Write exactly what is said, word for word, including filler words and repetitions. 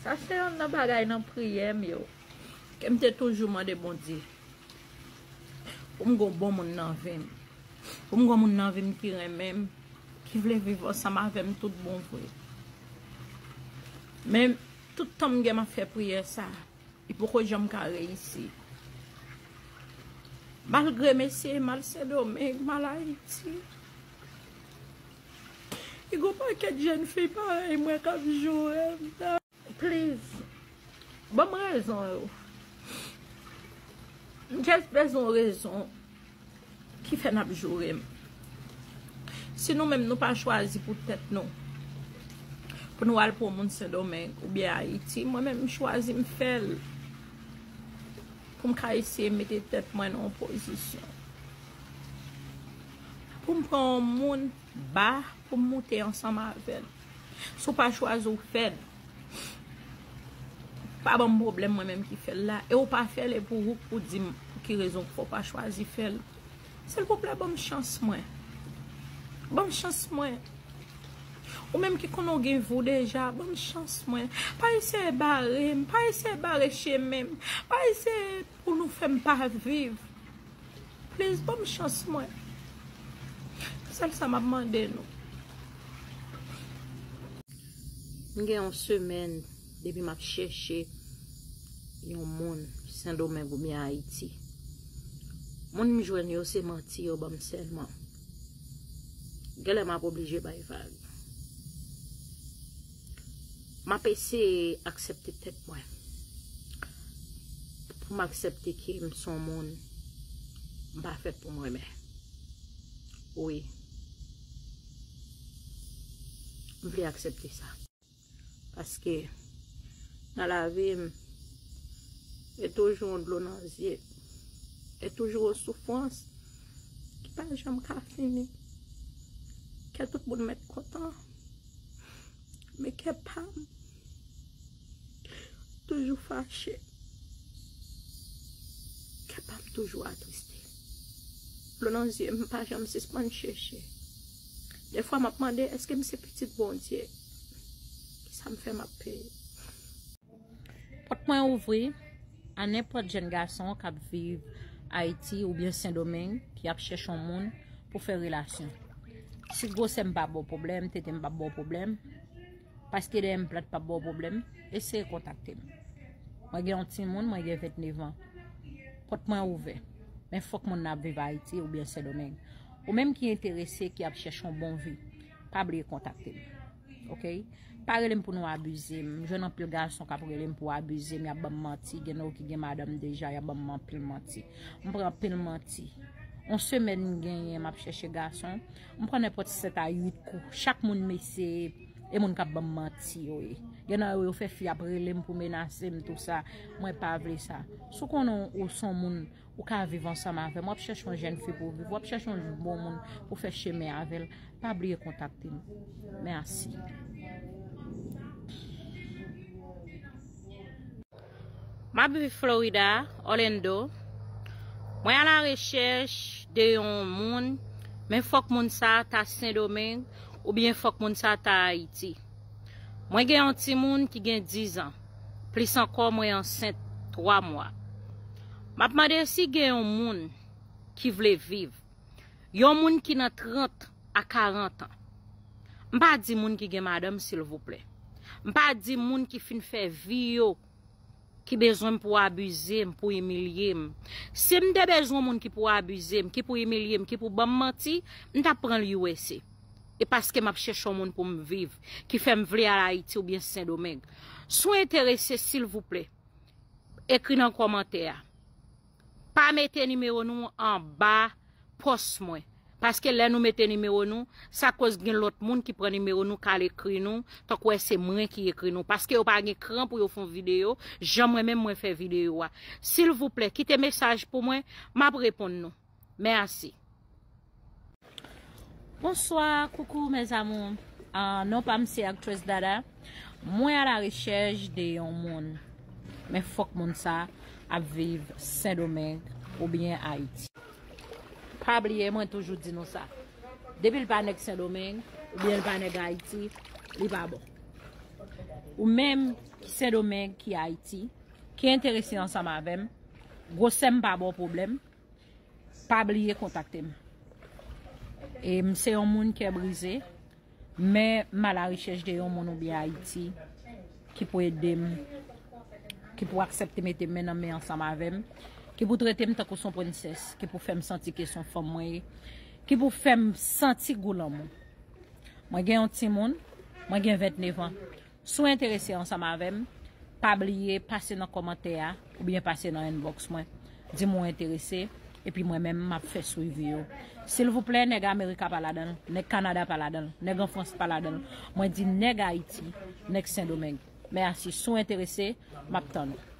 Sa se yonn nan bagay nan priyè m yo. Ke m te toujou mande Bondye. Pou m gon bon moun nan vi m. Pou m gon moun nan vi m ki renmen m, ki vle viv ansanm avè m tout bon vre. Men, tout tan m gen m ap fè priyè sa, li poko janm ka reyisi. Malgre m eseye m al Sendomeng, m al Ayiti. E gon pakèt jèn fi parèy mwen k ap joure m. Please, ban m rezon yo. M just bezwen yon rezon ki fè n ap joure m. Si nou menm nou pa chwazi pou tèt nou, pou nou al pran moun Sendomeng oubyen Ayiti, mwen menm m chwazi m fè l. Pou m ka eseye mete tèt mwen nan yon pozisyon. Pou m pran yon moun ba, pou m moute ansanm avè l. Si w pa chwazi w fè l, pa ban m pwoblèm mwen menm ki fè l la. E w pa fè l, e pou ou k pou di m pou ki rezon k fè w pa chwazi fè l. Silvouplè, ban m chans mwen. Ban m chans mwen. Ou menm ki konnen w gen vi w deja, ban m chans mwen. Pa eseye bare m, pa eseye bare chemen m, pa eseye pou nou fè m pa viv. Please, ban m chans mwen. Sèl sa m ap mande nou. M gen yon semèn depi m ap chèche yon moun Sendomeng oubyen Ayiti. Moun m jwenn yo se manti yo ban m sèlman. Genlè m ap oblije bay vag. M ap eseye aksepte tèt mwen. Pou m aksepte ke m se yon moun, m pa fèt pou m renmen. Wi. M vle aksepte sa. Paske nan lavi m, e toujou yon dlo nan zye. E toujou yon soufrans ki pa janm ka fini. Kè tout moun mèt kontan. Men kè pa m toujou fache. Kè pa m toujou atriste. Dlo nan zye m pa janm sispann chèche. Defwa m ap mande, èske m se pitit Bondye? Kisa m fè m ap peye? Pòt mwen ouvri a nenpòt jèn gason k ap viv Ayiti oubyen Sendomeng ki ap chèche yon moun pou fè relasyon. Si gwosè m pa ba w pwoblèm, tete m pa ba w pwoblèm, paske dèyè m plat pa ba w pwoblèm, eseye kontakte m. Mwen gen yon timoun, mwen gen vennèf an. Pòt mwen ouvè. Men fòk moun nan ap viv Ayiti oubyen Sendomeng. Ou menm ki enterese, ki ap chèche yon bon vi, pa bliye kontakte m. Oke? Pa rele m pou nou abize m. M jwenn anpil gason k ap rele m pou abize m, y ap ban m manti. Gen nan yo ki gen madanm deja, y ap ban m anpil manti. M pran anpil manti. Yon semèn m genyen, m ap chèche gason. M pran nenpòt sèt a uit kou. Chak moun m eseye, e moun k ap ban m manti yo ye. Gen nan yo, yo fè fi ap rele m pou menase m, tou sa. Mwen pa vle sa. Si w konnen w se yon moun, ou ka viv ansanm avè m. W ap chèche yon jèn fi pou w viv. W ap chèche yon bon moun pou fè chemen avè l. Pa bliye kontakte m. Mèsi. M ap viv Florida, Orlando. Mwen a la rechèch de yon moun, men fòk moun sa a ta Sendomeng oubyen fòk moun sa a ta Ayiti. Mwen gen yon timoun ki gen diz an. Plis ankò, mwen ansent twa mwa. M ap mande si gen yon moun ki vle viv. Yon moun ki nan trant a karant an. M pa di moun ki gen madanm, silvouplè. M pa di moun ki fin fè vi yo, ki bezwen m pou abize m, pou imilye m. Si m te bezwen moun ki pou abize m, ki pou imilye m, ki pou ban m manti, m t ap pran l U S A. E paske m ap chèche yon moun pou m viv, ki fè m vle al Ayiti oubyen Sendomeng. Si w enterese, silvouplè, ekri nan kòmantè a. Pa mete nimewo nou anba pòs mwen. Paske lè nou mete nimewo nou, sa koz gen lòt moun ki pran nimewo nou, k al ekri nou, tankou wè se mwen ki ekri nou. Paske yo pa gen kran pou yo fè yon videyo, jan mwen menm mwen fè videyo a. Silvouplè, kite mesaj pou mwen, m ap reponn nou. Mèsi. Bonswa, coucou mes amours. Ah, non pa m se Actress Dada. Mwen a la rechèch de yon moun. Men fòk moun sa ap viv Sendomeng oubyen Ayiti. Pa bliye, mwen toujou di nou sa. Depi l pa nèg Sendomeng oubyen l pa nèg Ayiti, li pa bon. Ou menm, Ki Sendomeng, ki Ayiti, ki enterese ansanm avè m, gwosè m pa ba w pwoblèm, pa bliye kontakte m. E m se yon moun kè brize, men m a la rechèch de yon moun oubyen Ayiti ki pou ede m, ki pou aksepte mete men nan men ansanm avè m, ki pou trete m tankou s on prensès, ki pou fè m santi ke s on fanm mwen ye, ki pou fè m santi gou lanmou. Mwen gen yon timoun, mwen gen vennèf an. Si w enterese ansanm avè m, pa bliye pase nan kòmantè a oubyen pase nan inbox mwen. Di m ou enterese, epi mwen menm m ap fè swivi yo. Silvouplè, nèg Amerika pa ladan l, nèg Kanada pa ladan l, nèg an Frans pa ladan l. Mwen di nèg Ayiti, nèg Sendomeng. Mèsi, si w enterese, m ap tann ou.